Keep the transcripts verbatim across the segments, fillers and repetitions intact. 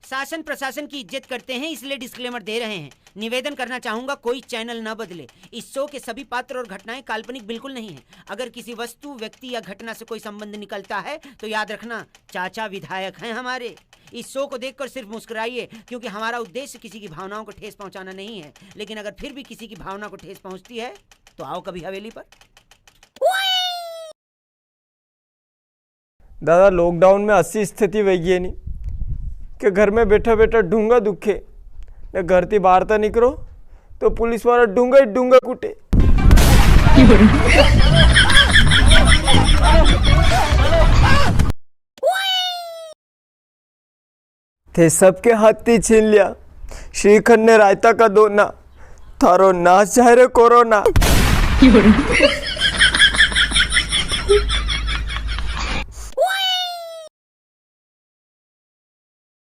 शासन प्रशासन की इज्जत करते हैं, इसलिए disclaimer दे रहे हैं। निवेदन करना चाहूंगा, कोई channel न बदले। इस show के सभी पात्र और घटनाएं काल्पनिक बिल्कुल नहीं हैं। अगर किसी वस्तु, व्यक्ति या घटना से कोई संबंध निकलता है तो याद रखना, चाचा विधायक हैं हमारे। इस show को देखकर सिर्फ मुस्कुराइए, क्योंकि हमारा उद्देश्य किसी की भावनाओं को ठेस पहुंचाना नहीं है। लेकिन अगर फिर भी किसी की भावना को ठेस पहुंचती है तो आओ कभी हवेली पर। दादा, lockdown में असी स्थिति वई गी नी कि घर में बैठा बैठा ढूंगा दुखे, ने घर ती बाहर ता निकरो तो पुलिस वाला ढूंगा ही ढूंगा कूटे। थे सबके हाथ ती छीन लिया, श्रीखंड ने रायता का दोना, थारो नाश जाए रे कोरोना।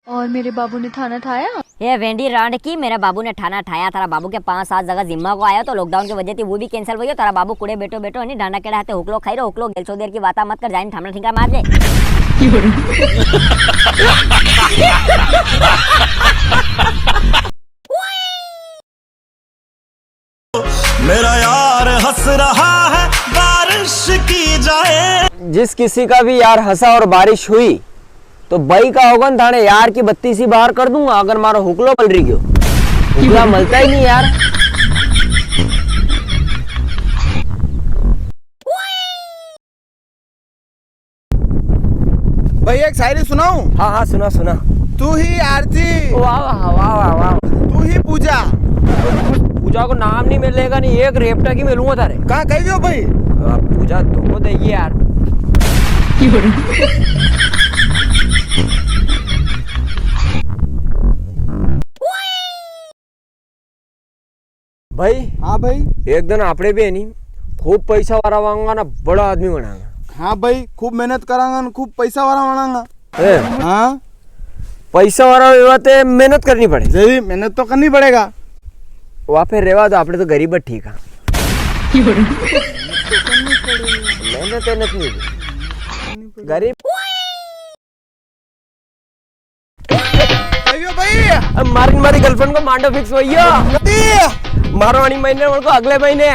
और मेरे बाबू ने थाना ठाया? ए वेंडी रांड की, मेरा बाबू ने ठाना ठाया। थारा बाबू के पांच सात जगह जिम्मा को आयो तो lockdown की वजह थी वो भी cancel हुई। थारा बाबू कुड़े बैठो बैठो नी ढांडा केड़ा हाथे हुकलो खाई रो, हुकलो गेल चौधरी की बाता मत कर, जाइन ठामड़ा ठिंका मार ले। मेरा यार हंस रहा है, बारिश की जाए। जिस किसी का भी यार हंसा और बारिश हुई, तो बई का होगन थाने यार की बत्ती सी बाहर कर दूंगा, अगर मारो हुकलो बल रही गयो। हुकला मलता ही नहीं यार। भाई, एक शायरी सुनाऊं? हाँ, हाँ, सुना, सुना। तू ही आरती। वाह, वाह, वाह, वाह, वाह। तू ही पूजा। पूजा को नाम नी मिलेगा, नी एक रेपटा की मिलूंगा थारे। कहाँ कह दियो भाई? अब पूजा तुमको देगी यार। भाई। हाँ भाई। एक दिन आपणे भी है नी, खूब पैसा वाला वांगा ना, बड़ा आदमी बनांगा। हाँ भाई, खूब मेहनत करांगा ना, खूब पैसा वाला बनांगा। ए? हाँ। पैसा वाला वेवा ते मेहनत करनी पड़े। जरूरी, मेहनत तो करनी पड़ेगा। वा फिर रेवा दो, आपणे तो गरीब है, ठीक है। मेहनत, मेहनत नहीं। गरीब। अयो भाई। अब मारी, मारी girlfriend को मांडो fix हुई हो। कदी? मारो आनी महीने, उनको अगले महीने।